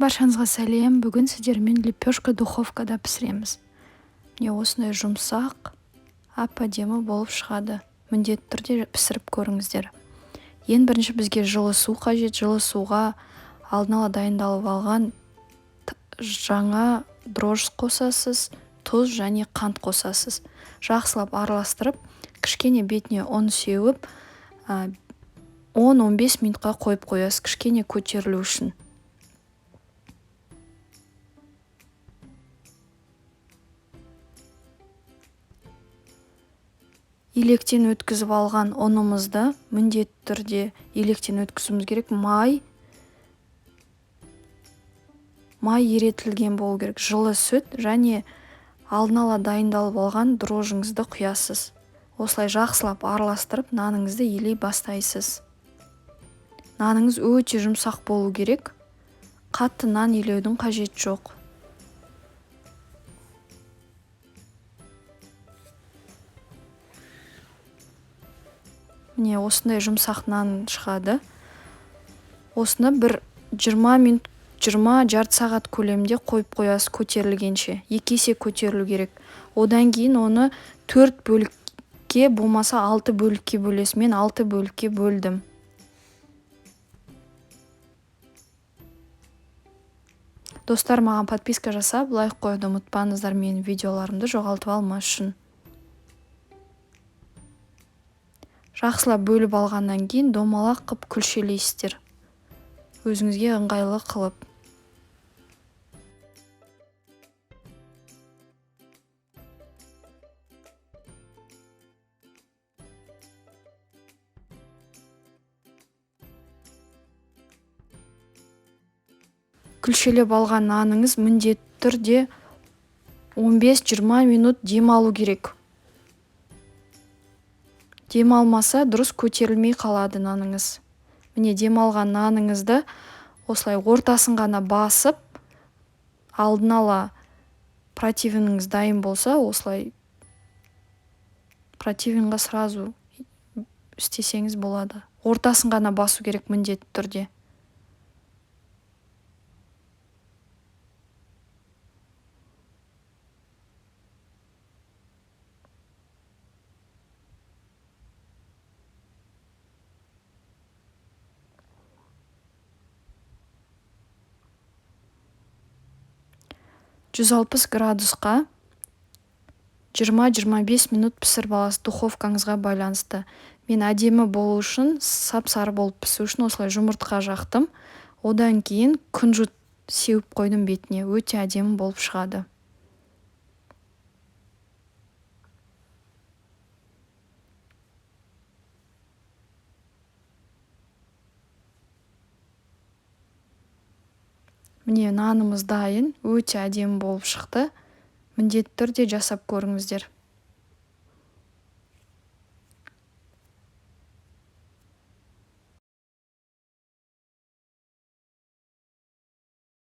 Баршаңызға сәлем. Бүгін сіздермен лепешка духовкада пісіреміз. Міне, осындай жұмсақ, әп-әдемі болып шығады. Міндетті түрде пісіріп көріңіздер. Ең бірінші бізге жылы су қажет. Жылы суға алдын ала дайындалып алған жаңа дрожж қосасыз, тұз және қант қосасыз. Жақсылап араластырып, кішкене бетіне ұн сеуіп, 10-15 минутқа қойып қоясыз, кішкене көтерілу үшін. Електен өткізіп алған ұнымызды міндетті түрде електен өткізуіміз керек. Май еретілген болу керек. Жылы сүт және алдын ала дайындалып алған дрожжыңызды құясыз. Осылай жақсылап араластырып, наныңызды елей бастайсыз. Наныңыз өте жұмсақ болу керек. Қатты нан елеудің қажеті жоқ. Міне, осындай жұмсақ нан шығады. Осыны бір 20 минут, жиырма жарты сағат көлемінде қойып қоясыз көтерілгенше. 2 есе көтерілу керек. Одан кейін оны 4 бөлікке, болмаса 6 бөлікке бөлесіз. Мен 6 бөлікке бөлдім. Достар, маған подписка жасап, лайк қоюды ұмытпаңыздар, менің видеоларымды жоғалтып алмас үшін. Жақсылап бөліп алғаннан кейін домалақ қып күлшелейсіздер. Өзіңізге ыңғайлы қылып. Күлшелеп алған наныңыз міндетті түрде 15-20 минут демалу керек. Демалмаса дұрыс көтерілмей қалады наныңыз. Міне, демалған наныңызды осылай ортасын ғана басып, алдын ала противеніңіз дайын болса, осылай противенға сразу істесеңіз болады. Ортасын ғана басу керек міндетті түрде. 160 градусқа 20-25 минут пісіріп аласыз, духовкаңызға байланысты. Мен әдемі болу үшін, сап-сары болып пісу үшін осылай жұмыртқа жақтым. Одан кейін күнжіт сеуіп қойдым бетіне. Өте әдемі болып шығады. Міне, нанымыз дайын, өте әдемі болып шықты. Міндетті түрде жасап көріңіздер.